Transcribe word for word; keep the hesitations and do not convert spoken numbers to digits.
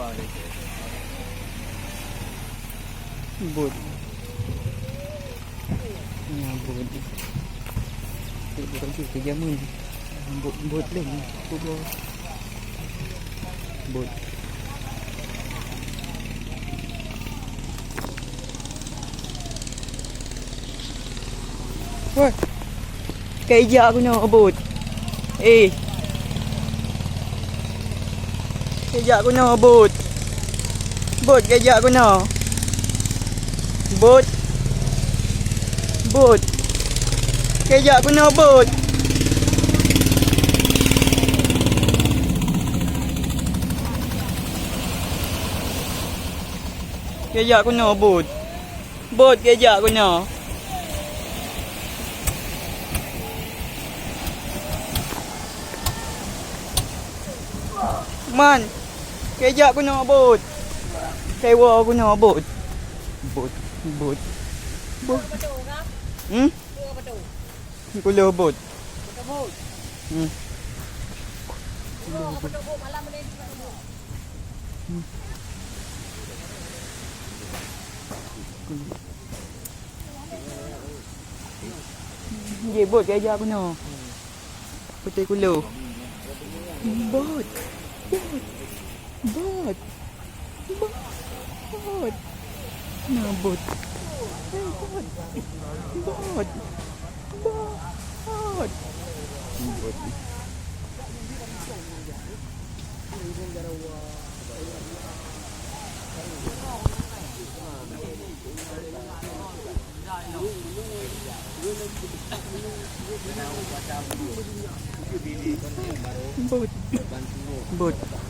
Bot. Nyan bot. Bot, bot, bot, jameun. Bot, bot lé. Bot. Woi. Kajak keunoe bot. Eh. Kajak keunoe bot. Bot, kajak keunoe. Bot. Bot. Kajak keunoe bot. Kajak keunoe bot. Bot, kajak keunoe. Man, kajak keunoe bot. Kajak keunoe bot. Bot, bot. Bot. Hmm? Kulo bot. Hmm. Jeh, bot kajak keunoe. Putih kulo. Bot. Bot. Bot. Bot. Na bot. Bot. Bot. Bot. Bot. Bot. Bot.